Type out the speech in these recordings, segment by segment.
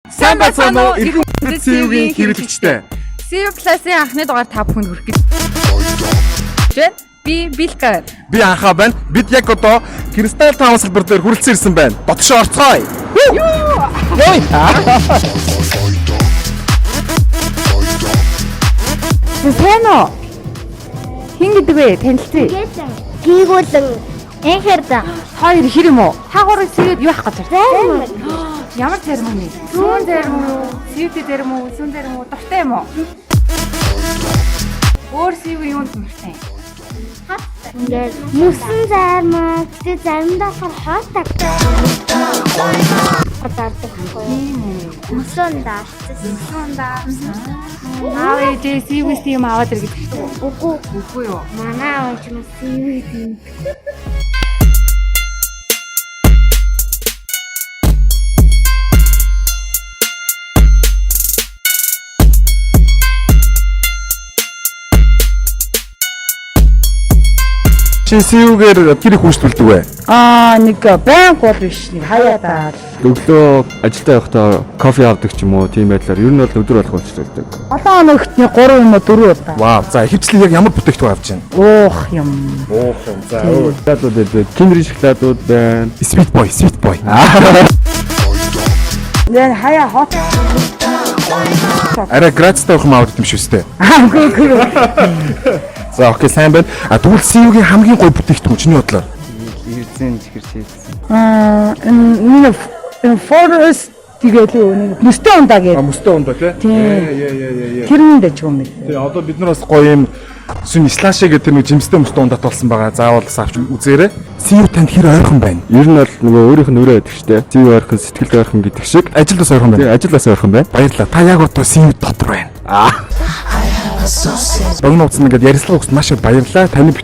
Сайн байцгаана уу? Эрхэм хүндэт CU-гийн хэрэглэгчтэй. CU Plus-ийн анхны дугаар та бүхэнд хүрэх гэж байна. Би Билка байна. Би анхаа байна. Бид яг одоо Кристал Таун салбар дээр хүрэлцэн ирсэн байна. Дотшоо орцгоё. Йой. Сайн уу? Хин гэдэг вэ? Танилцъя. Гийгүүлэн энхэр да. Та хоёр хэр юм уу? Та гурав CU-д юу авах гэж байна? Зарим. Ямар зарим юм? Зүүн зарим уу? CU-тэй зарим уу? Зүүн зарим уу? Дуртай юм уу? Өөр CU юунд дуртай юм? Ингээд мөсөн зарим, тэгээ заримдаа болохоор хоотой. Дардаг байхгүй. Мөсөн даа. Зүүн даа. Аав ээжээ CU-с юм аваад ир гэдэг. Үгүй. Үгүй юу? Манай аав ч юм уу юм. Чи CU-гээр хэр их үйлчлүүлдэг вэ? Нэг банк бол биш, нэг хаяа даа. Өглөө ажилдаа явахдаа кофе авдаг ч юм уу, тийм байдлаар ер нь бол өдөр болгон үйлчлүүлдэг. 7 хоногт нэг 3 юм уу 4 удаа. Вау. За, ихэвчлэн яг ямар бүтээгдэхүүн авч байна? Уух юм. Уух юм. За, Шоколадууд байдаг. Киндер шоколадууд байна. Sweet boy, sweet boy. Нэ хаяа хот. Арай гратистай авах юм аваад юм шүү дээ. Үгүй үгүй. За, окей, сайн байна. А тэгвэл CU-гийн хамгийн гоё бүтээгдэхүүн чиний бодлоор? Эрзэн чихэр чийдсэн. Энэ forest тэгэл нэг мөстөө ундаа гэдэг. Мөстөө ундаа тий. Яа. Тэр нь дэж юм бэ. Тэгээ одоо бид нар бас гоё юм сүн слаши гэдэг нэг жимстэй мөстөө ундат болсон байгаа. Заавал бас авч үзээрэй. CU танд хэр ойрхон байна? Ер нь бол нөгөө өөрийнх нь өрөө байдаг штэ. Зүй ойрхон, сэтгэлд ойрхон гэдэг шиг. Ажил бас ойрхон байна. Тэгээ ажил бас ойрхон байна. Баярлалаа. Та яг одоо CU дотор байна. Богино хугацаанд ингээд ярилцлага өгсөнд маш их баярлалаа. Таны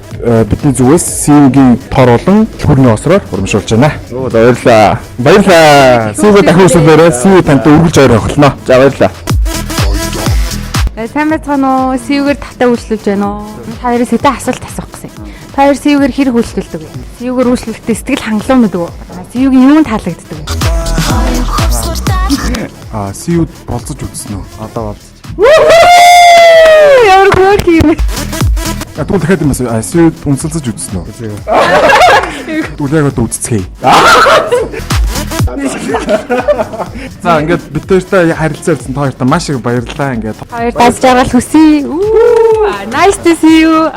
бидний зүгээс CU-гийн тор болон түлхүүрний осроор урамшуулж байна. Оо баярлалаа. Баярлалаа. CU-г дахин өсвөлөөрэй. CU тантай үргэлж ойр ойрхолно. За баярлалаа. Сайн байцгаана уу? CU-гээр тавтай үйлчлүүлж байна уу? Та хоёроос хэдэн асуулт асуух гэсэн. Та хоёр CU-гээр хэр үйлчлүүлдэг вэ? CU-гээр үйлчлүүлэхдээ сэтгэл хангалуун мэдв үү? CU-гийн юунд таалагддаг вэ? А CU-д болцож үзсэн үү? Одоо болцож. Ямар хөөрхөн юм бэ? А тэгвэл дахиад юм асуу. CU-д үнсэлцэж үзсэн үү? Тэгвэл яг одоо үзцгээе. За ингээд бид хоёртой харилцаа ирсэн та хоёртой маш их баярлалаа. Ингээд Хоёр дас жаргал хүсье. Үу, nice to see you.